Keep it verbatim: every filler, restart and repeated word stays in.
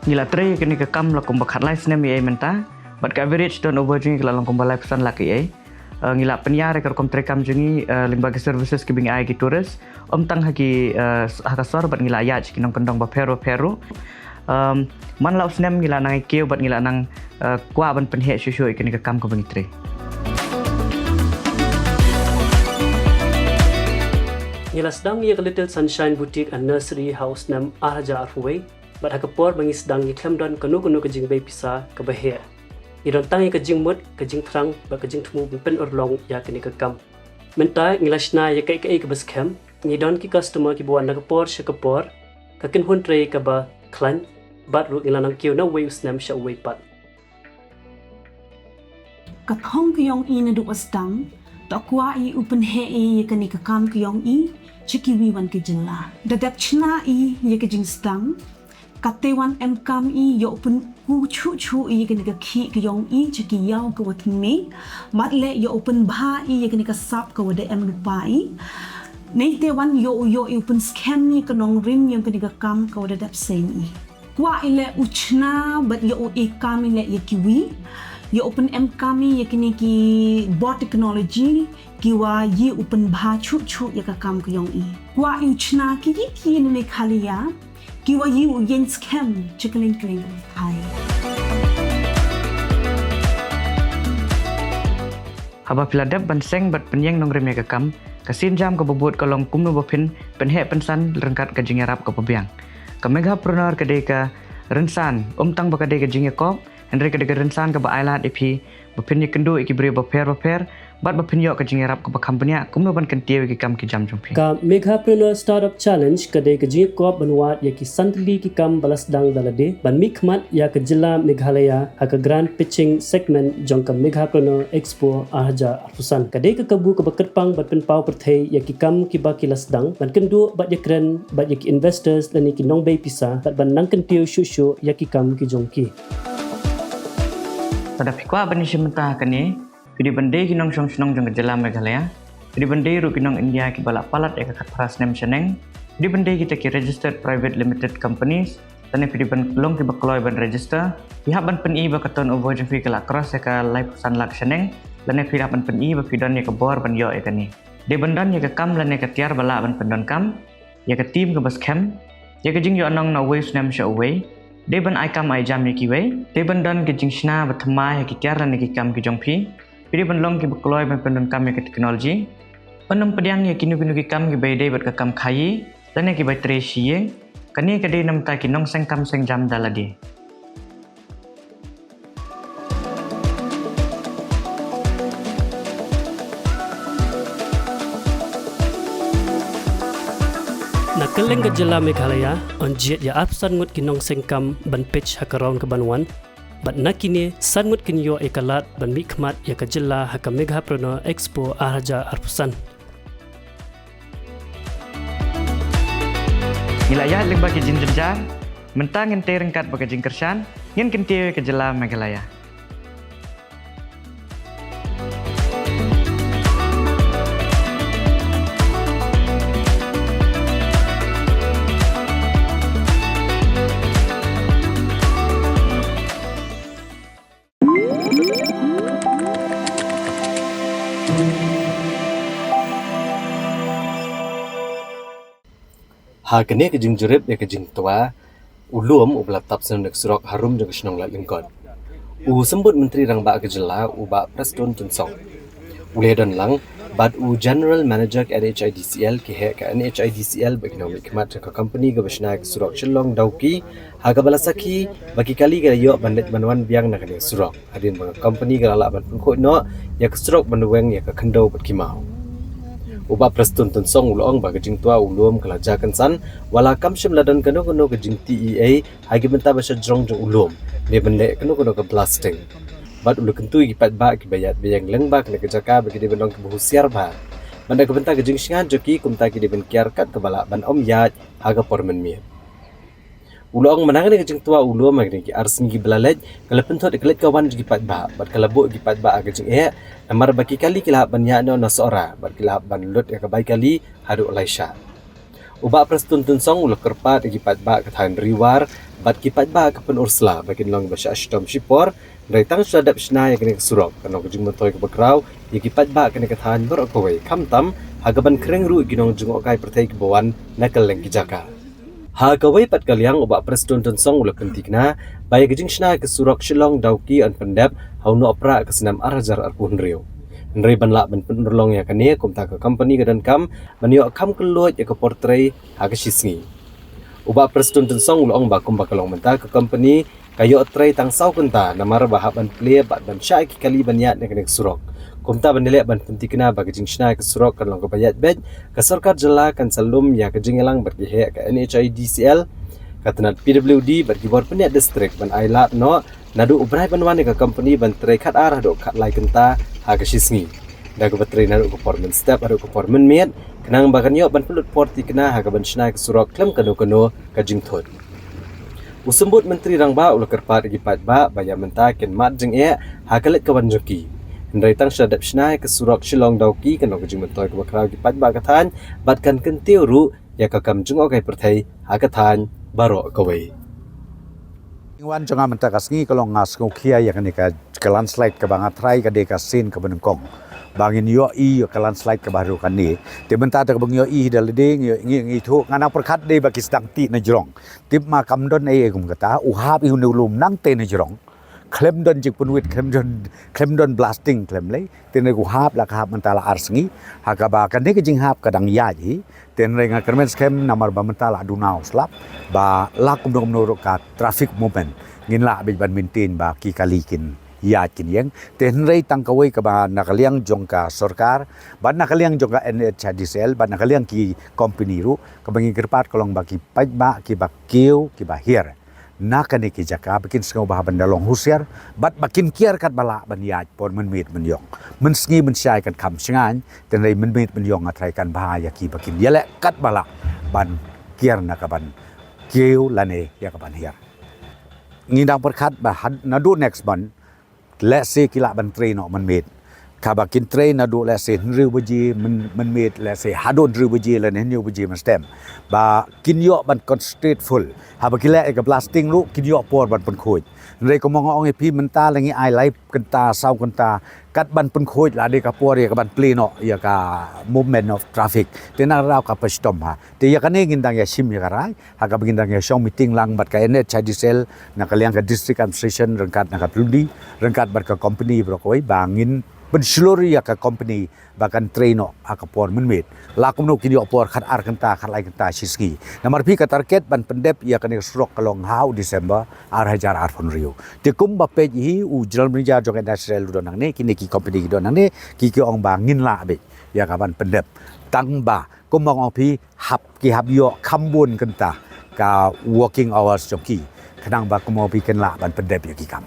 Ngi la trei ïa kane ka kam la kumba khatlai snem ïa mynta, bad ka average turnover jong ngi ka la long kumba laiphew san lak ïa. Eh, ngi la pynïar ïa ka rukom trei kam jong ngi, eh, lyngba ki services kiba ngi ai ki tourist, ym tang ha ki, eh, ha ka sor, bad ngi la ïaid sha ki nongkyndong bapher bapher ruh. Em, man la u snem ngi la nang ïa kiew bad ngi la nang, eh, kwah ban pynheh shuh shuh ïa kane ka kam kaba ngi trei. Ngi la sdang ïa ka Little Sunshine Boutique and Nursery ha u snem ar hajar arphew wei, bad ha ka por ba ngi sdang ngi khlem don kano kano ka jingbei pisa kaba heh. Ngi don tang ïa ka jingmut, ka jingthrang, bad ka jingthmu ban pynurlong ïa kane ka kam. Mynta ngi la shna ïa kaei kaei kaba skhem, ngi don ki customer kiba wan na ka por sha ka por, ka kynhun trei kaba khlaiñ, bad ruh ngi la nang kiew na uwei u snem sha uwei pat. Ka thong ka jong i naduh ba sdang, to kwah i u pynheh i ïa kane ka kam ka jong i sha kiwei wan ki jylla. Da dep shna i ïa ka jingsdang, kata wan em kam i ïa u pynkup shuh shuh i ïa kane ka khih ka jong i sha ki ïew kiwa thymmai, bad leh ïa u pynbha i ïa kane ka sap kawa da em lypa i. Neite wan ïa u, ïa u pynskhem i ïa ka nongrim ïa kane ka kam kawa da dep seng i. Kwah i leh u shna bad ïa u e kam i leh ïa kiwei, ïa u pynem kam i ïa kine ki bor technology kiwa ïa u pynbha shuh shuh ïa ka kam ka jong i. Kwah i u shna ki ki ki na Meghalaya kiwa ïa u ïeng skhem sha kylleng kylleng ka pyrthei. Haba phi la dep ban seng bad pynïeng nongrim ïa ka kam, ka sienjam kaba bud ka long kumno ba phin pynheh pynsan ryngkat ka jingïarap kaba biang. Ka Meghapreneur ka dei ka rynsan, ym tang ba ka dei ka jingïakop, hynrei ka dei ka rynsan kaba ailad ïa phi ba phin ïakynduh ïa ki briew bapher bapher, bad ba phin ïoh ka jingïarap kaba kham bniah kumno ban kyntiew ïa ki kam ki jam jong phi. Ka Meghapreneur Startup Challenge ka dei ka jingïakop ban wad ïa ki san tylli ki kam ba la sdang da lade ban mihkhmat ïa ka jylla Meghalaya ha ka Grand Pitching Segment jong ka Meghapreneur Expo ar hajar arphew san. Ka dei ka kabu kaba kyrpang ban pynpaw pyrthei ïa ki kam kiba ki la sdang, ban kynduh bad ïakren bad ïa ki investors lane ki nongbei pisa, bad ban nang kyntiew shuh shuh ïa ki kam ki jong ki. Lada phi kwah ban ïashim bynta ha kane, phi dei ban dei ki nongshong shnong jong ka jylla Meghalaya, phi dei ban dei ruh ki nong India kiba la palat ïa ka khatphra snem shaneng, phi dei ban dei kita ki registered private limited companies, lane phi dei ban long kiba kloi ban register. Phi hap ban pyni ba ka turnover jong phi ka la cross ïa ka laiphew san lak shaneng, lane phi hap ban pyni ba phi don ïa ka bor ban ïoh ïa kane. Dei ban don ïa ka kam lane ka tiar ba lah ban pyndonkam, ïa ka team kaba skhem, ïa ka jingïohnong na uwei u snem sha uwei. Dei ban ai kam ai jam ïa kiwei, dei ban don ka jingshna ba thymmai ha ki tiar lane ki kam ki jong phi. Phi dei ban long kiba kloi ban pyndonkam ïa ka technology, ban ym pdiang ïa kino kino ki kam kiba ïadei bad ka kam khaïi lane kiba trei shi ïing. Kane ka dei na bynta ki nongseng kam seng jam da lade. Na kylleng ka jylla Meghalaya, yn jied ïa arphew san ngut ki nongseng kam ban pitch ha ka round ka ban wan, bad na kine san ngut kin ïoh ïa ka lad ban mihkhmat ïa ka jylla ha ka Meghapreneur Expo ar hajar arphew san. Ngi la ïaid lyngba ki jingjynjar, mynta ngin tei ryngkat bad ka jingkyrshan, ngin kyntiew ïa ka jylla Meghalaya. Ha kane ka jingjurip ïa ka jingtwa, u lum uba la tap snem na ka surok harum jong ka shnong Laitlyngkot. U Symbud Myntri Rangbah ka jylla, u Bah Prestone Tynsong, u la don lang bad u General Manager ka N H I D C L, ki heh ka N H I D C L bad ki nongmihkhmat jong ka company kaba shna ïa ka surok Shillong Dawki, ha kaba la sakhi ba ki kali ki la ïoh ban leit ban wan biang na kane ka surok hadien ba ka company ka la lah ban pynkhuid noh ïa ka surok ban weng ïa ka khyndew bad ki maw. U Bah Prestone Tynsong u la ong ba ka jingtwa u lum ka la jia kynsan, wat la kam shym la don kano kano ka jingtih ei ei ha ki bynta ba shajrong jong u lum ne ban leh kano kano ka blasting. Bad u la kyntu ïa ki paidbah kiba ïaid ba ïeng lyngba kane ka jaka ba ki dei ban long kiba husiar bha, bad na ka bynta ka jingshngaiñ jong ki, kumta ki dei ban kiar kat kaba lah ban ym ïaid ha ka por mynmiet. U la ong mynta kane ka jingtwa u lum ha kine ki ar sngi kiba la leit, ka la pynthut ïa ka leit ka wan jong ki paidbah, bad ka la buh ïa ki paidbah ha ka jingeh, namar ba ki kali ki la hap ban ïaid noh na Sohra, bad ki la hap ban lut ïa ka bai kali haduh Laishah. U Bah Prestone Tynsong u la kyrpad ïa ki paidbah ka thaiñ Ri War bad ki paidbah ka Pynursla ba kin long ba shah shitom shipor, hynrei tang shu la dep shna ïa kane ka surok kan long ka jingmyntoi kaba khraw ïa ki paidbah kane ka thaiñ baroh kawei, khamtam ha kaban khring ruh ïa ki nongjngohkai pyrthei kiba wan na kylleng ki jaka. Ha kawei pat ka liang, u Bah Prestone Tynsong u la pynthikna ba ïa ka jingshna ïa ka surok Shillong Dawki yn pyndep ha u Nohprah ka snem ar hajar arphew hynriew. Hynrei ban lah ban pynurlong ïa kane, kumta ka company ka donkam ban ïoh kham kylluid ïa ka por trei ha ka shisngi. U Bah Prestone Tynsong u la ong ba kumba ka long mynta, ka company ka ïoh trei tang saw kynta namar ba hap ban plie bad ban shah ïa ki kali ban ïaid na kane ka surok. Kumta ban ïaleh ban pynthikna ba ka jingshna ïa ka surok kan long kaba ïaid beit, ka sorkar jylla kan sa lum ïa ka jingïalang bad ki heh ka N H I D C L, ka tnat P W D bad ki bor pynïaid district ban ai lad noh naduh u brai ban wan ïa ka company ban trei khatar haduh khatlai kynta ha ka shisngi, da kaba trei naduh ka por mynstep haduh ka por mynmiet, khnang ba kan ïoh ban pynlut por thikna ha kaban shna ïa ka surok khlem kano kano ka jingthut. U Symbud Myntri Rangbah u la kyrpad ïa ki paidbah ba ïa mynta kin mad jingeh ha ka leit ka wan jong ki, hynrei tang shu la dep shna ïa ka surok Shillong Dawki kan long ka jingmyntoi kaba khraw ïa ki paidbah ka thaiñ bad kan kyntiew ruh ïa ka kam jngohkai pyrthei ha ka thaiñ baroh kawei. Ka jingwan jong nga mynta ka sngi ka long, nga sngewkhia ïa kane ka, ka landslide kaba nga tharai ka dei ka sien kaba nyngkong ba ngin ïohi ïa ka landslide kaba haduh kane. Te mynta te kaba ngi ïohi da lade, ngi, ngi, ngi thuh, nga nang pyrkhat dei ba ki sdang tih na jrong. Tip ma kam don ei ei kum kata, u hap ïa une u lum nangtei na jrong. Khlem don jingpynwit, khlem don, khlem don blasting, khlem lei. Te ne u hap la ka hap mynta la ar sngi. Ha kaba kane ka jinghap ka dang ïaid hi. Te hynrei nga kyrmen skhem namar ba mynta la duna u slap ba la kumno kumno ruh ka traffic movement ngin lah beit ban maintain ba ki kali kin ïaid kin ïeng. Te hynrei tang kawei kaba na ka liang jong ka sorkar bad na ka liang jong ka N H I D C L bad na ka liang ki company ruh, kaba ngi kyrpad ka long ba ki paidbah kiba kiew kiba hiar na kane ki jaka ba kin sngewbha ban da long husiar bad ba kin kiar katba lah ban ïaid por mynmiet mynïong. Mynsngi mynshai kan kham shngaiñ, te hynrei mynmiet mynïong nga tharai kan bha ïa ki ba kin ïaleh katba lah ban kiar na kaban kiew lane ïa kaban hiar. Ngi dang pyrkhat ba had, naduh next month, lehse ki lah ban trei noh mynmiet. Kaba kin trei naduh lehse hynriew baje myn, mynmiet, lehse haduh hynriew baje lane hynñiew baje mynstep. Ba kin ïoh ban concentrate full. Haba ki leh ïa ka blasting ruh kin ïoh por ban pynkhuid. Hynrei kumba nga ong ïa phi mynta la ngi ai lai kynta, saw kynta, kat ban pynkhuid la dei ka por ïa kaban plie noh ïa ka movement of traffic. Te na ka daw ka pynshai bha. Te ïa kane ngin dang ïa shim ïa ka rai ha kaba ngin dang ïa shong meeting lang bad ka N H I D C L na ka liang ka District Administration ryngkat na ka P W D ryngkat bad ka company baroh kawei ba ngin pynshlur ïa ka company ba kan trei noh ha ka por mynmiet. La kumno kin ïoh por khatar kynta, khatlai kynta shisngi. Namar phi ka target ban pyndep ïa kane ka surok ka long ha u December ar hajar arphew hynriew. Te kumba peit hi u General Manager jong ka N H I D C L u don hangne, kine ki company ki don hangne, ki, ki ong ba ngin lah beit ïa kaban pyndep. Tang ba kumba ong phi hap, ki hap ïoh kham bun kynta ka working hours jong ki khnang ba kumba ong phi kin lah ban pyndep ïa ki kam.